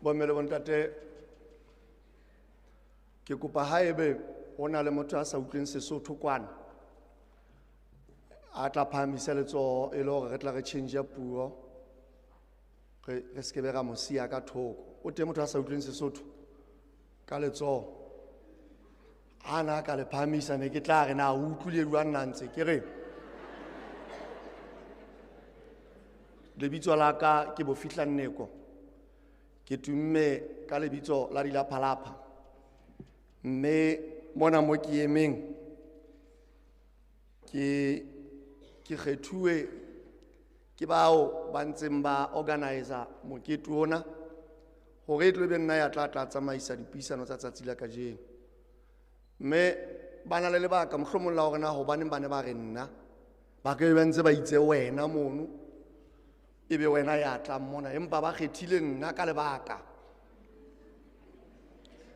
Bomme le bontate, ke kopa haebe ho na le motho a sa utlweng Sesotho kwana, a tla phahamisa letsoho e le hore re tla re change puo, re se ke be ra mo siya ka thoko. O teng motho a sa utlweng Sesotho ka letsoho? Ha na ka le phahamisa ne ke tla re na o utlwile jwang nna ntse ke re. Lebitso la ka ke Bofihla Nneko. Ke tumme ka lebitso la Dilaphalapha. Mme mona mo ke emeng ke kgethuwe ke bao ba ntseng ba organizer mokete ona hore e tlo be nna ya tla tla tsamaisa dipuisano tsa tsatsi la kajeno. Mme ba na le lebaka mohlomong la hore na hobaneng ba ne ba re nna ba ke ba ntse ba itse wena mono ebe wena ya tlang mona, empa ba kgethile nna ka lebaka.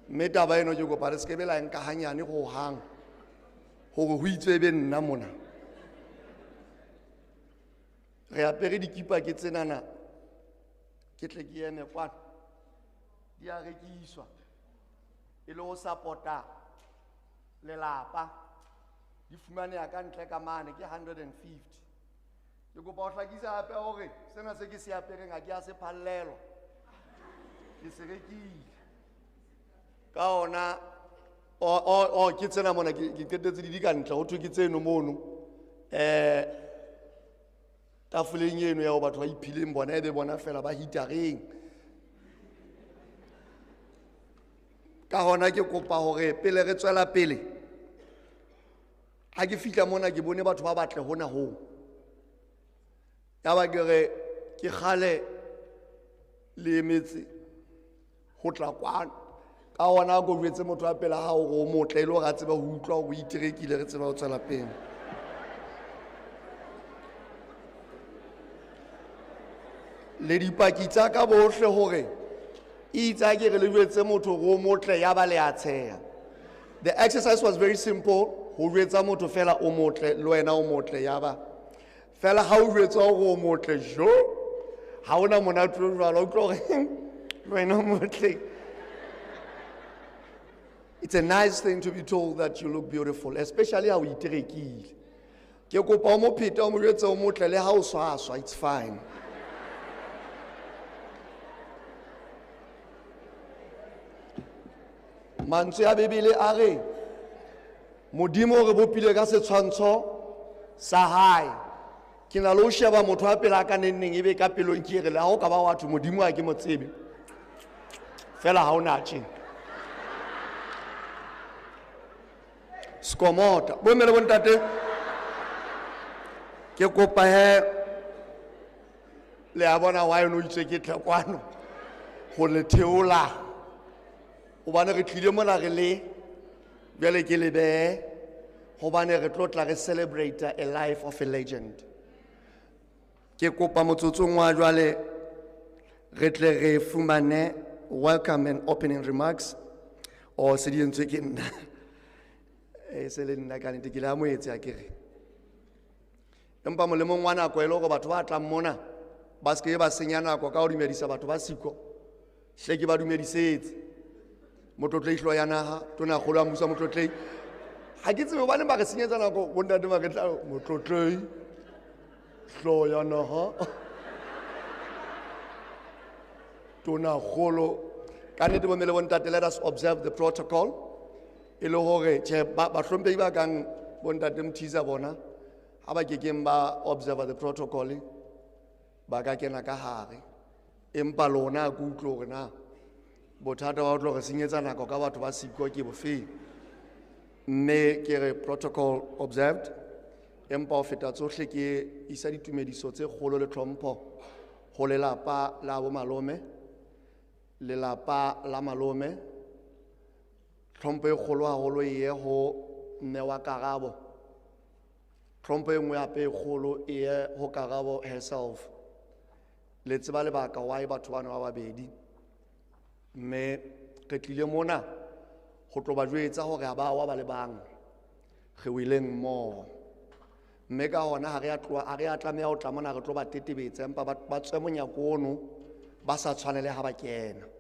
Mme taba eno ke kopa re se ke be la nka hanyane hohang hore ho itswe ebe nna mona. Re apere dikipa ke tsenana, ke tle ke eme kwana, di a rekiswa e le ho support-a lelapa, di fumaneha ka ntle ka mane ke 150. Ke kopa ho hlakisa hape hore sena se ke se apereng ha ke a se phallelwa, ke se rekile. Ka ona o ke tsena mona ke qetetse di ka ntle, ho thwe ke tseno mono tafoleng eno ya ho batho ba iphileng bona ebe bona fela ba hitareng. Ka hona ke kopa hore pele re tswela pele, ha ke fihla mona ke bone batho ba batle hona hoo. Ya ba ke re ke kgale le emetse ho tla kwano. Ka hona ko jwetse motho wa pela hao hore o motle e le hore a tsebe ho utlwa hore o iterekile, re tsebe ho tswela pele. Le dipaki tsa ka bohle hore itse ha ke re le jwetse motho hore o motle ya ba le a tsheha. The exercise was very simple, ho jwetsa motho fela o motle le wena o motle ya ba. Fela ha o jwetsa hore o motle jo, ha hona monate o jwalo, o utlwa hore le wena o motle. It's a nice thing to be told that you look beautiful, especially ha o iterekile. Ke kopa o mo phete o mo jwetse o motle le ha o swaswa, it's fine. Mantswe a Bibele a re Modimo o re bopile ka setshwantsho sa hae. Ke na le ho sheba motho wa pela ka neng neng ebe ka pelong ke re le ha o ka ba wa thwe Modimo ha ke mo tsebe. Fela ha o na tje. Skomota. Bomme le bontate, ke kopa he le a bona why no itse ke tle kwano ho le theola. Hobane re tlile mona re le jwale ke le behe hobane re tlo tla re celebrate a life of a legend. Ke kopa motsotsong wa jwale re tle re fumane welcome and opening remarks o se di entswe ke nna. E se le nna ka nnete ke le amohetse ha ke re. Empa molemong wa nako e le hore batho ba tlang mona ba se ke ba senya nako ka ho dumedisa batho ba siko, hle ke ba dumedisetse. Motlotlehi hlooho ya naha, tonakgolo ya mmuso wa motlotlehi. Ha ke tsebe hobaneng ba re senyetsa nako bontate ba re tla motlotlehi hlooho ya naha, tonakgolo. Ka nnete bomme le bontate, let us observe the protocol. E le hore tjhe bahlomphehi ba kang bontate Mthiza bona ha ba kekeng ba observe the protocol ba ka kena ka hare. Empa lona ke utlwe hore na bothata ba ho tlo re senyetsa nako ka batho ba siko ke bofeng. Mme ke re protocol observed. Empa ho feta tsohle ke isa ditumediso tse kgolo le tlhompho ho lelapa la bo malome, lelapa la malome. Tlhompho e kgolo haholo e ye ho mme wa Karabo. Tlhompho e nngwe hape e kgolo e ye ho Karabo herself. Le tseba lebaka why batho bana ba babedi. Mme re tlile mona ho tlo ba jwetsa hore ha ba wa ba le bang, re weleng mmoho. Mme ka hona ha re a tloha, ha re a tlameha ho tla mona re tlo ba tetebetsa, empa ba tswe monyako ono ba sa tshwane le ha ba kena.